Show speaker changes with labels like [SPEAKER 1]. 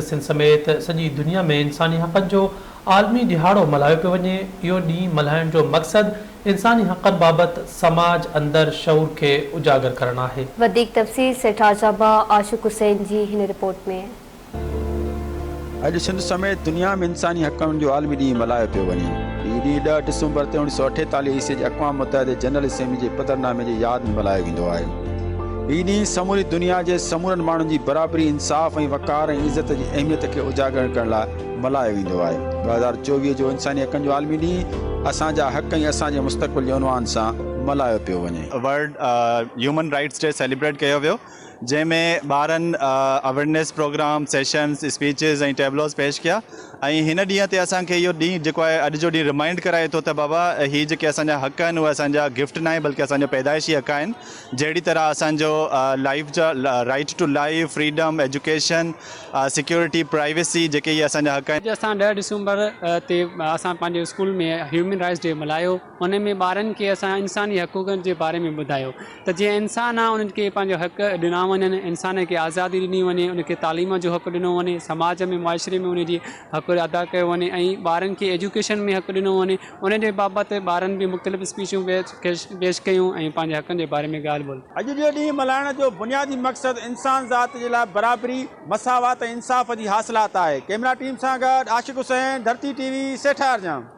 [SPEAKER 1] سنڌ سميت سڄي دنيا ۾ انساني حقن جو عالمي ڏهاڙو ملهايو پيو وڃي، اهو ڏينهن ملهائڻ جو مقصد انساني حقن بابت سماج اندر شعور کي اجاگر ڪرڻ آهي.
[SPEAKER 2] وڌيڪ تفصيل سيٺارجا ڀاء عاشق حسين جي هن رپورٽ ۾.
[SPEAKER 3] اڄ سنڌ سميت دنيا ۾ انساني حقن جو عالمي ڏينهن ملهايو پيو وڃي. هي ڏينهن ڏهه ڊسمبر تي 1948 عيسوي جي اقوام متحده جي جنرل اسيمبلي جي پڌرنامي جي ياد ۾ ملهايو ويندو آهي. هي ڏينهن سموري دنيا جي سمورن ماڻهن جي برابري، انصاف ۽ وقار ۽ عزت جي اهميت کي اجاگر ڪرڻ لاء ملهايو ويندو آهي. 2024 جو انساني حقن جو عالمي ڏينهن اسان جا حق ۽ اسان جي مستقبل جي عنوان سان ملهايو پيو وڃي.
[SPEAKER 4] World human rights day celebrate ڪيو ويو جنهن ۾ ٻارن awareness program, sessions, speeches ۽ tableaux پيش ڪيا ۽ هن ڏينهن تي اسان کي اهو ڏينهن جيڪو آهي اڄ جو ڏينهن رمائنڊ ڪرائي ٿو ته بابا هي جيڪي اسان جا حق آهن اهي اسان جا گفٽ ناهي بلڪه اسان جو پيدائشي حق آهن جهڙي طرح اسان جو لائيف جا right to life, freedom, education, security, privacy جيڪي اهي اسان جا حق آهن.
[SPEAKER 5] اڄ اسان ڏهه ڊسمبر تي اسان پنهنجي اسڪول ۾ هيومن رائٽس ڊي ملهايو ان ۾ ٻارن کي اسان انساني حقوقن جي باري ۾ ٻڌايو ته جيئن انسان آ انهن کي پنهنجو حق ڏنا وڃن انسان کي آزادي ڏني وڃي ان کي تعليم جو حق ڏنو وڃي سماج ۾ معاشري ۾ ان جي حق ادا ڪيو وڃي ۽ ٻارن کي ايجوڪيشن ۾ حق ڏنو وڃي ان جي بابت ٻارن به مختلف اسپيچون پيش ڪيون ۽ پنهنجي حقن جي باري ۾ ڳالهه ٻولهه.
[SPEAKER 3] اڄ جو ڏينهن ملهائڻ جو بنيادي مقصد انسان ذات جي لاء برابري، مساوات ۽ انصاف جي حاصلات آهي. ڪئميرا ٽيم سان گڏ عاشق حسين، ڌرتي ٽي وي، سيٺارجان.